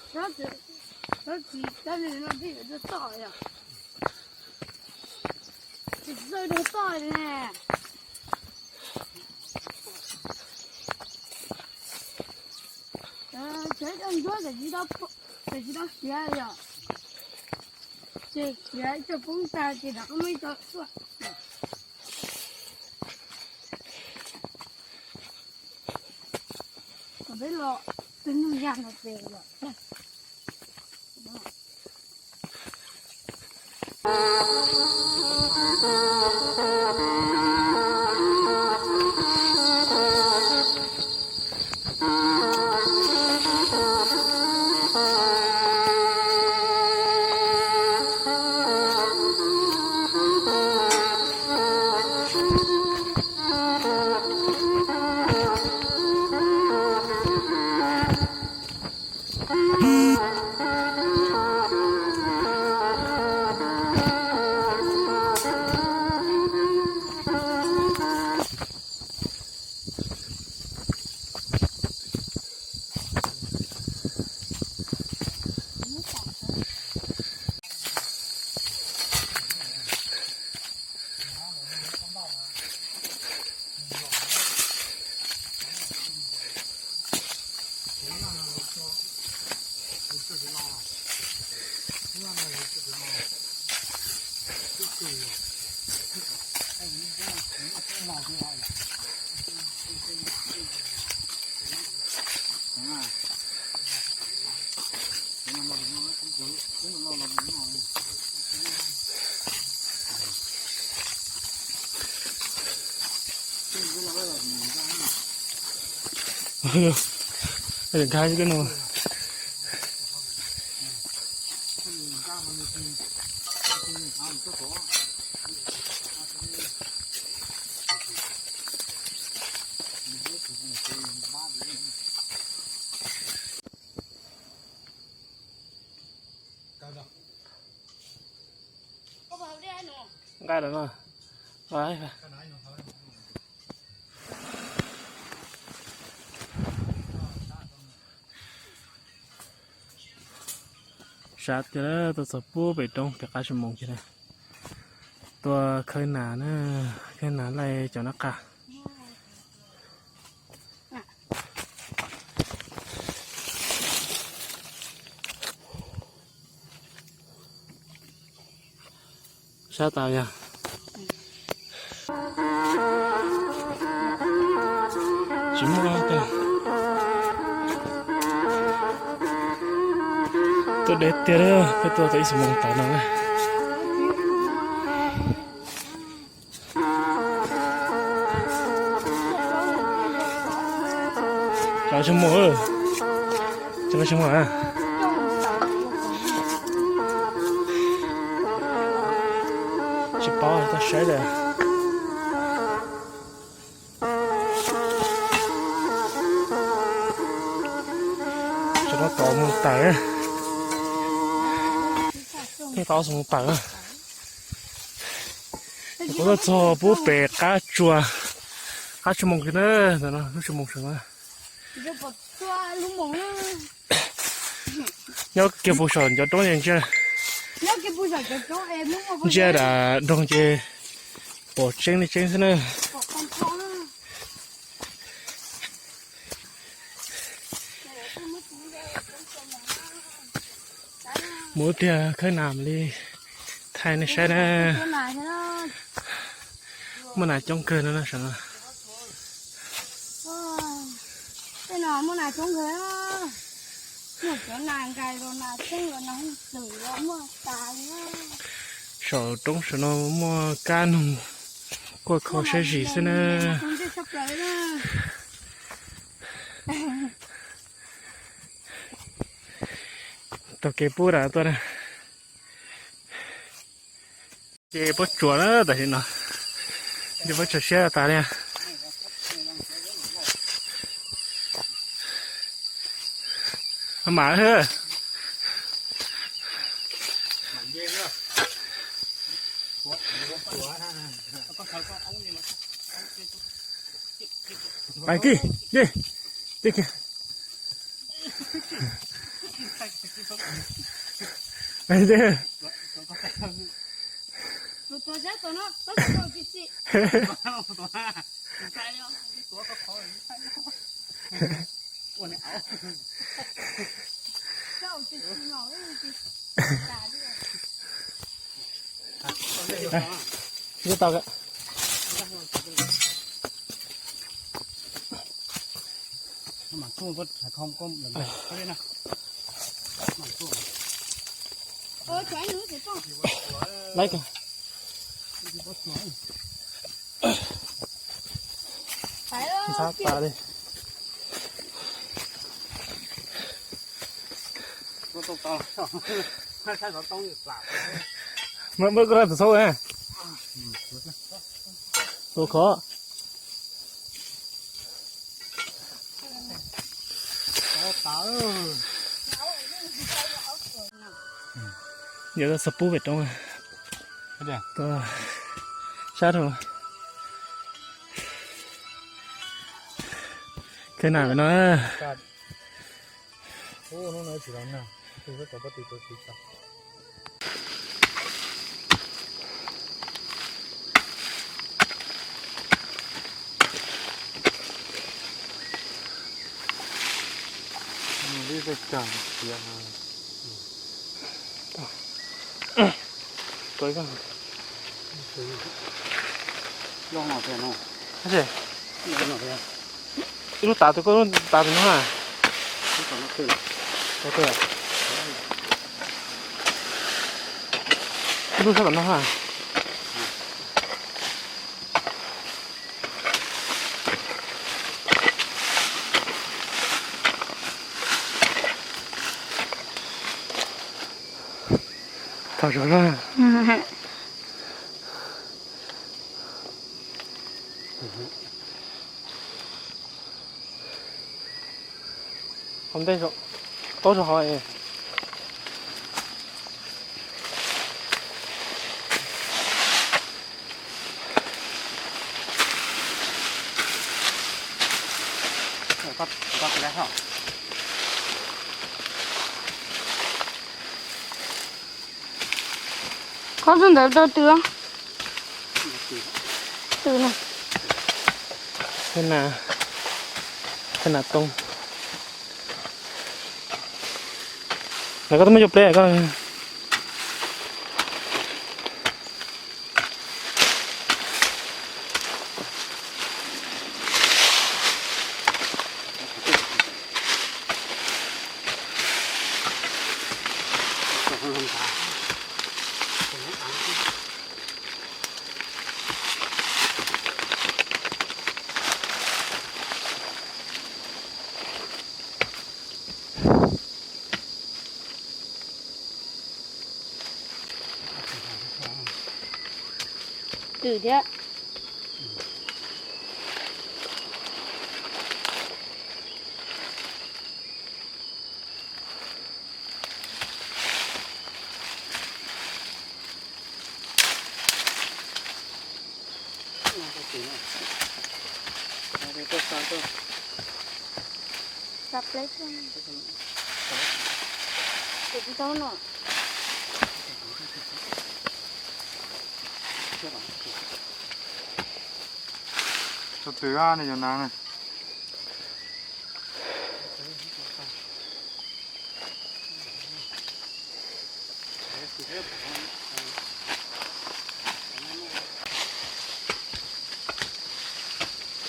Tsob txiv, tsob txiv, tsob no twb yuav txog toj yom. Tsis txawj rau toj ne. Tseem ib co ntsuab ces tsis tau, ces tsis tau siav yom. Ces siav ib co poob tag ces rov qab muab ib co tuaj. Kom peb los tus nug yag no ces los. Nkag xwb no. Nqa lawm no. Sab tiag, tuaj txog puag pem roob pem qab tsis moos kiag na. Tuaj khawb nas na, khawb nas laij cov nab qa. Sab tas yog tsis muaj. Tuaj deb tiag, peb tuaj tau ib xuab moos tas no na. Cov tsis muaj, cov tsis muaj. Tsis paub, tau saib lawm. Tsis paub tau mus tawm, tsis paub mus tawm. Kuv tuaj txog puag pem qab tsua, qab tsua moos kiag na, ntawm no lub tsua moos saum no. Nyob kiag puag saum cov roob ntsia, ntsia dam nroog ces pom tseeb li tseeb xwb na. Mus tiag, khawb nas mam li thaij nej saib na. Muaj nas coob kawg no na saum no. Tej no muaj nas coob kawg, muaj cov nas nkais los nas txheeb los nas hooj twm los muaj tas li. Saum roob saum no muaj kab noog quaj kho siab zim xwb na. Taug kev pub nram tuaj na. Ces pob tsuas na tam sim no, ces pob tsuas siab tas li. Mam, pais kis, kis, kis. Tus tuag zab tuag no, txhob ua kis txim. Txhob ua kis txim no, ua kis tas li. Ntub tau. Ơ, chó anh nó sẽ trông. Lấy kìa. Phải ơ, sab kìa. Tà li. Muab, muab koj rau tus xaub na. Tus khov. Yog txog pub pem roob. Sab rau. Khawb nas pem no. Ib lub tav tus, koj lub tav tus no na. Ib lub sab tom no na. Thov zoo na. Hauv ntej, taub rau hauv. Qhov ntawd rau tw, tw no. Thaj nas, thaj nas toob. Lawv koj twb muab cov pleb koj. Twm thiab. Xa pleb xwb. Kuv tsis tau no. Tus twg ne, yog nas ne.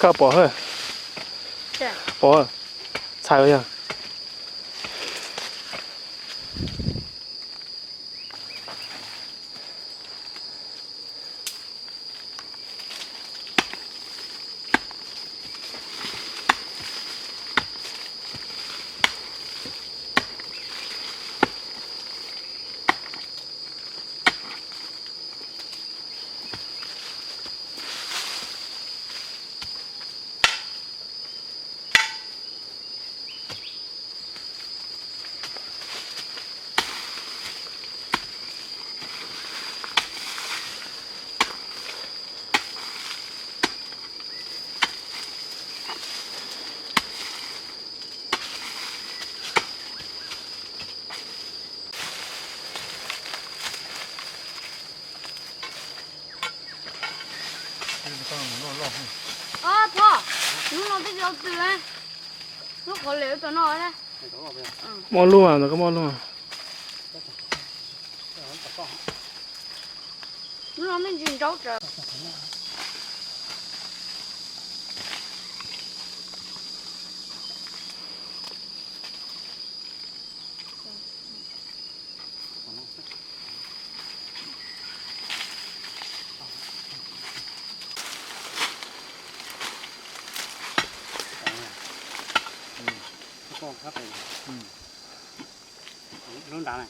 Koj pom, pom txhais yog. Ob, thov, hnub no twb tsis tau tw, lub qhov lem ua tau no. Muaj lub mas, ntawm koj muaj lub mas. Hnub no me ntsis ntsaub tsawv. Lub nrad,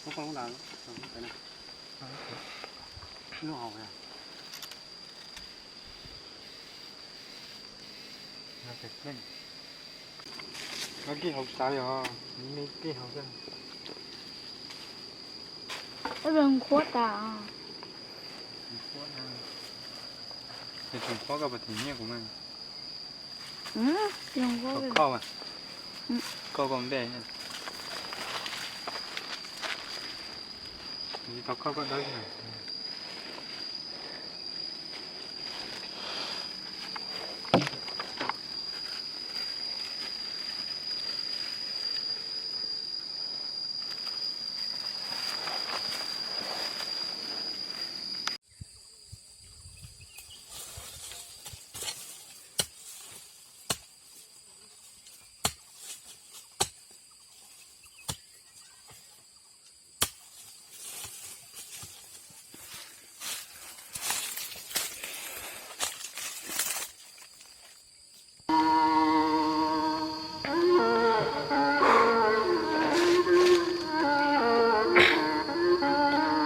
lub nrad, lub hauv. Kij hauv xav yog, kij hauv xav. Qhuav tas. Tsis qhuav koj puas them nyiaj kuv mas. Khoj, khoj npe. Tsis tau khoj koj dawb.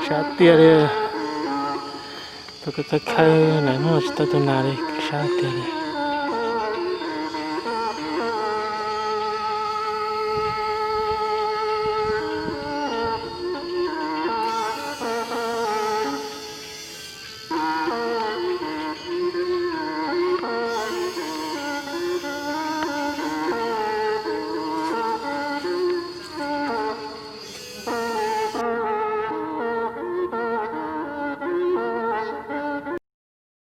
Sab tiag li. Tau koj txawj khawb lawm hnub no tsis tau tus nas li, sab tiag li.